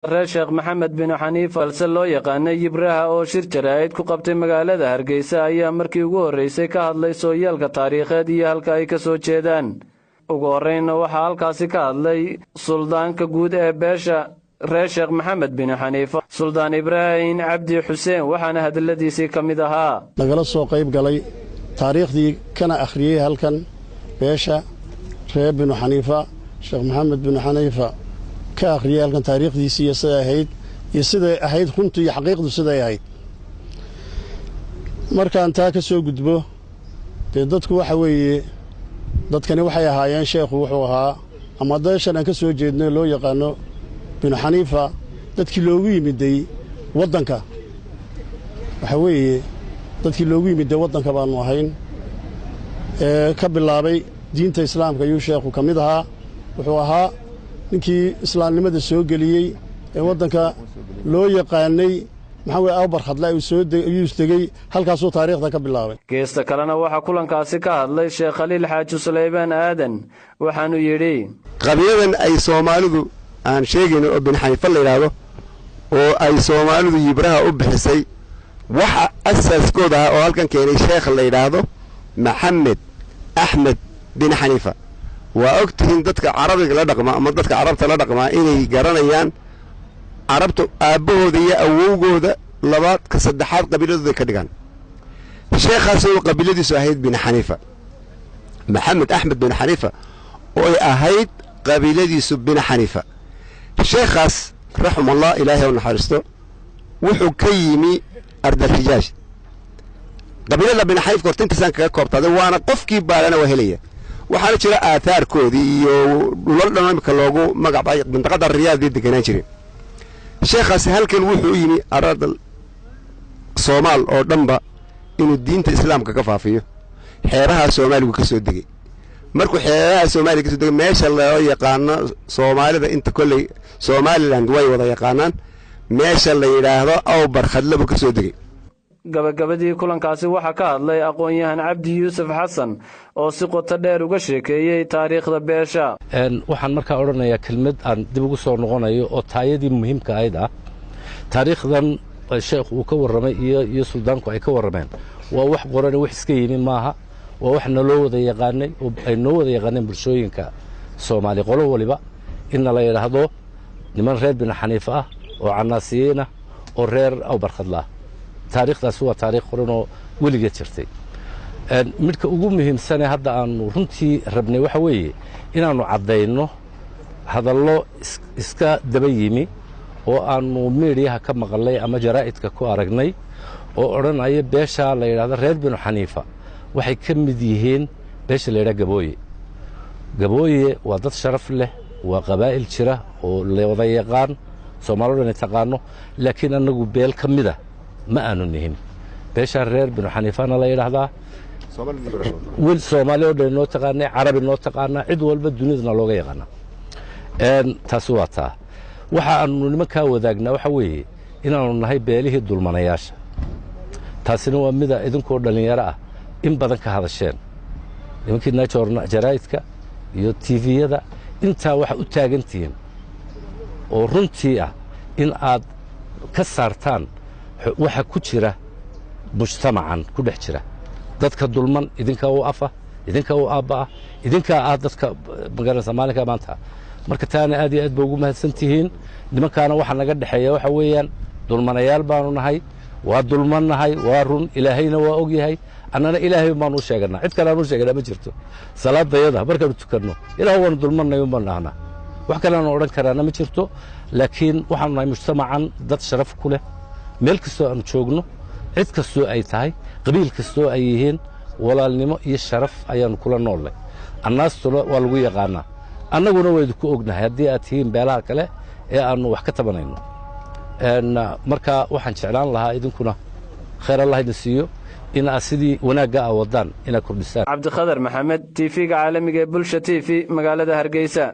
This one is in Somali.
Reer Sheekh Maxamed bin Xaniif, balse loo yaqaanay Yibraha, oo shir jaraa'id ku qabtay magaalada Hargeysa, ayaa markii ugu horraysay ka hadlay sooyaalka taariikheed iyo halka ay ka soo jeedaan. Ugu horraynna waxaa halkaasi ka hadlay suldaanka guud ee beesha reer Sheekh Maxamed bin Xaniifa, Suldaan Ibraahim Cabdi Xuseen, waxaana hadalladiisii ka mid ahaa: Nagala soo qayb galay taariikhdii kana akhriyey halkan beesha reer Binu Xaniifa, Sheekh Maxamed binu Xaniifa ka akhriyey halkan taariikhdiisii iyo siday ahayd iyo siday ahayd runtu iyo xaqiiqdu siday ahayd. Markaan taa ka soo gudbo, dee dadku waxa weeye, dadkani waxay ahaayeen, sheekhu wuxuu ahaa ama deeshan aan ka soo jeedno loo yaqaano Binu Xaniifa, dadkii loogu yimiday waddanka. Waxa weeye dadkii loogu yimiday waddanka baannu ahayn ee ka bilaabay diinta islaamka ayuu sheekhu ka mid ahaa. Wuxuu ahaa ninkii islaamnimada soo geliyey ee waddanka loo yaqaanay maxaa weye Awbarkhadle ayuu isdegey, halkaasuu taariikhda ka bilaabay. Geesta kalena waxaa kulankaasi ka hadlay Sheekh Khaliil Xaaji Sulaymaan Aadan, waxaanu yidhi: Qabiiladan ay Soomaalidu aan sheegayno oo Bin Xaniifa la yidhaahdo oo ay Soomaalidu Yibraha u bixisay, waxa asaaskooda ah oo halkan keenay sheekh la yidhaahdo Maxamed Axmed bin Xaniifa. Waa og tihiin dadka carabiga la dhaqma ama dadka Carabta la dhaqmaa inay garanayaan Carabta aabbahooda iyo awowgooda labaad ka saddexaad qabiiladooda ka dhigaan. Sheekhaasoo qabiiladiisu ahayd Bin Xaniifa, Maxamed Axmed bin Xaniifa, oo ay ahayd qabiiladiisu Bin Xaniifa. Sheekhaas raximullah, Ilaahay u naxariisto, wuxuu ka yimi ardalxijaaj. Qabiilada Bin Xaniifka horta intaasaan kaga koobtaaday, waana qofkii baadana waa helaya. Waxaana jira aathaarkoodii iyo dhulal dhan imika loogu magacbay mintaqada Riyaadii deganaan jireen. Sheekhaasi halkan wuxuu u yimi aradal Soomaal oo dhanba inuu diinta islaamka ka faafiyo. Xeebaha Soomaaligu ka soo degey. Markuu xeebaha Soomaaliga ka soo degay, meesha loo yaqaano Soomaalida inta kolley Somaliland way wada yaqaanaan, meesha la yidhaahdo Awbar Khadle buu ka soo degey. Gabagabadii kulankaasi waxaa ka hadlay aqoon-yahan Cabdi Yuusuf Xasan oo si qoto dheer uga sheekeeyey taariikhda beesha. Waxaan markaa odhanayaa kelmad aan dib ugu soo noqonayo oo taayadii muhiimka ahayd ah. Taariikhdan sheekhu uu ka warramay iyo suldaanku ay ka warrameen waa wax qorane, wax iska yimi maaha. Waa wax naloo wada yaqaanay oo ay noo wada yaqaaneen bulshooyinka Soomaaliya qolo waliba, inna la yidhaahdo niman reer Bin Xaniifa ah oo Canaasiyiin ah oo reer Awbarkhadla ah. Taariikhdaasi waa taariikh qoran oo weligeed jirtay. Midhka ugu muhiimsane hadda aanu runtii rabnay waxa weeye inaannu caddayno hadallo iska daba yimi oo aannu miidhiyaha ka maqalnay ama jaraa'idka ku aragnay oo odhanaya beeshaa la yidhahdo reer Binu Xaniifa waxay ka mid yihiin beesha la yidhaha Gabooye. Gabooye waa dad sharaf leh, waa qabaa'il jira oo la wada yaqaan, Soomaalio dhan taqaano, laakiin annagu beel ka mida ma aanu nihin. Beeshaa reer Binu Xaniifana la yidhaahdaa wel Soomaali oo dhan noo taqaanay, Carabi noo taqaanaa, cid walba dunidana looga yaqaanaa. Taasi waa taa. Waxa aanu nimankaa wadaagnaa waxa weeye inaannu nahay beelihii dulmanayaasha. Taasina waa mida idinkoo dhallinyaro ah in badan ka hadasheen, nimankii jaraa'idka iyo TV-yada intaa waxa u taagan tihiin oo runtii ah in aad ka saartaan waxa ku jira mujtamacan ku dhex jira dadka dulman. Idinkaa u afa, idinkaa u aabba ah, idinkaa ah dadka magaranaysa maalinka maanta. Marka taana aad iyo aad ba ugu mahadsan tihiin. Nimankaana waxa naga dhexeeya waxa weeyaan dulmanayaal baanu nahay, waa dulmannahay, waa run. Ilaahayna waa og yahay, annana Ilaahay baanu u sheeganaa, cid kale aanu u sheeganaa ma jirto. Salaadayada markaanu tukanno, Ilaah waanu dulmannay un baanu dhahnaa, wax kale aanu odhan karaana ma jirto. Laakiin waxaanu nahay mujtamacan dad sharaf ku leh meel kastoo aanu joogno, cid kastoo ay tahay, qabiil kastoo ay yihiin, walaalnimo iyo sharaf ayaannu kula noollay. Annaastuna waa lagu yaqaanaa, annaguna waa idinku ognahay haddii aad tihiin beelaha kale ee aannu wax ka tabanayno. Marka waxaan jeclaan lahaa idinkuna khayr Allah idin siiyo in aad sidii wanaagga a waddaan inaad kordhisaan. Cabdikhadar Maxamed, TV-ga caalamiga ee Bulsha TV, magaalada Hargeysa.